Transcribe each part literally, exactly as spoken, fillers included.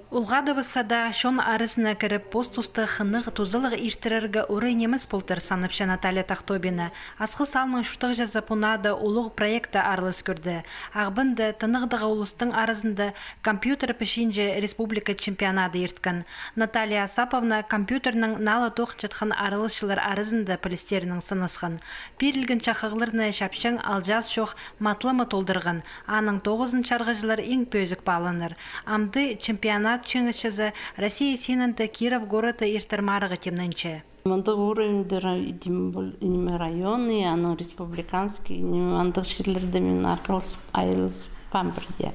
Улғадыбысса даа, чон аразына кіріп, пос-туста хынығ, тузалығ иртірерге орай нимес полтыр, санапча Наталья Тахтобина. Асхыс аалның чуртағҷызы пу наада улуғ проектте аралас кӧрді. Ағбанда тынағдағы улустың аразында компьютер пічиинҷе республика чемпионады ирткен. Наталья Асаповна компьютернең наа ла тоғынчатхан араласчылар аразында пілістерінең сынасхан. Пирілген чахығларны чапчаң, алҷаас чох, матламы толдырған. Аның тоғызын чарғыҷылар иң пӧзік пааланар. Амды чемпионат чиңісчізі Россия синінде Киров городта иртер марығ тимненче. Мындағ уровеньде ра-, тем более, ниме, районный, анаң республиканский, ниме, андағ чирлерде мин араласып, айланыспаам пірдее.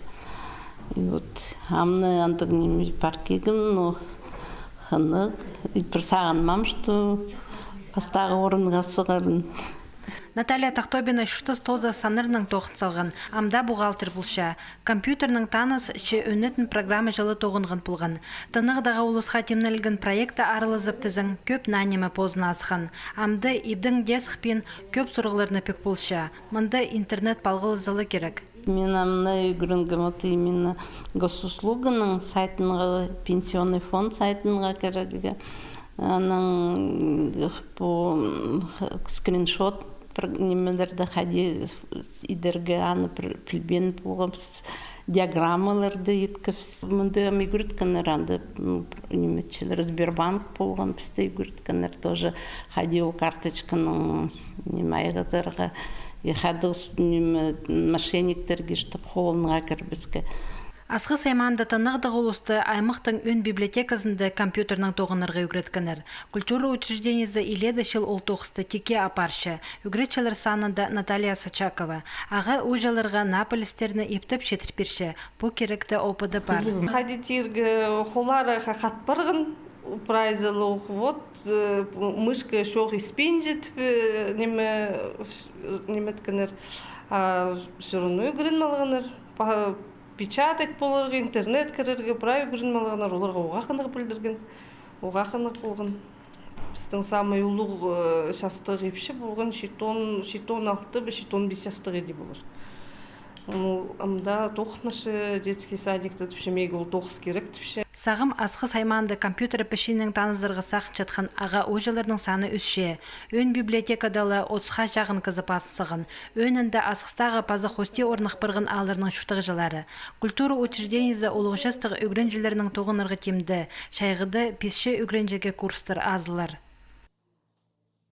И вот, амды андағ ниме пар килгем, ну, хынығ, и пір сағынмаам, что пастағы орынға сығарым. Наталья Тахтобина чуртас тооза саннарнаң тоғын салған, амды бухгалтер полча. Компьютернең таныс, че ӧнетін программаҷы ла тоғынған полған. Тынағдағы улусха тимнелген проектте аралазып тізең, кӧп наа ниме позына асхан. Амды ибдең дее сыхпин, кӧп сурығларны пӧк полча. Мында интернет палғалызы ла кирек. Мин амды ӱгренгем вот именно госуслуганың сайтынға, пенсионный фонд сайтынға кірерге. Анаң пу, м, скриншот пір нимелерді хайди идерге, аны пір пілбеен полғабыс, диаграммаларды иткебіс. Мында ам ӱгреткеннер, анда, м, ниме, чілер, Сбербанк полған, пісті ӱгреткеннер тоже, хайди ол карточканың, ниме, айғазарға, и хайдағ с-, ниме, мошенниктерге, чтоб холынға кірбеске. Асхыс аймаанда тынағдағы улусты аймахтың ӧӧн библиотеказында компьютернең тоғынарға ӱгреткеннер. Культура учреждениезі илееде чыл ол тоғысты тикке апарча. Ӱгретчілер санында Наталья Сачакова. Ағаа-ууҷаларға наа пілістерні иптеп читір пирче. Пу киректе опыды пар. Хайди тирге, холлары ха-, хат парған, прайзы лох, вот, э, мышка чох, испинчет, э, ниме, ниметкеннер, а всё равно ӱгреніп алғаннар. Па-, печатать поларға, интернет кірерге, прай ӱгреніп алғаннар, оларға уғаа хынығ пілдірген, уғаа хынығ полған. Пістің самый улуғ, э, частығ ипчі полған читон, читон алты ба, читон пис частығ иди полар. Ну, амды тоғынча детский садикте тіпче, мағаа ол тоғыс кирек тіпче. Сағам Асхыс аймаанда компьютер пічиинең танызарға сағынчатхан ағаа-ууҷаларның саны ӧсче. Ӧӧн библиотекада ла отысха чағын кізі пазынчатхан. Ӧӧнінде Асхыстағы паза хости орнах парған аалларның чуртағҷылары. Культура учреждениезі улуғ частығ ӱгренҷілернең тоғынарға тимде. Чайғыда писче ӱгренҷеге курстар азылар.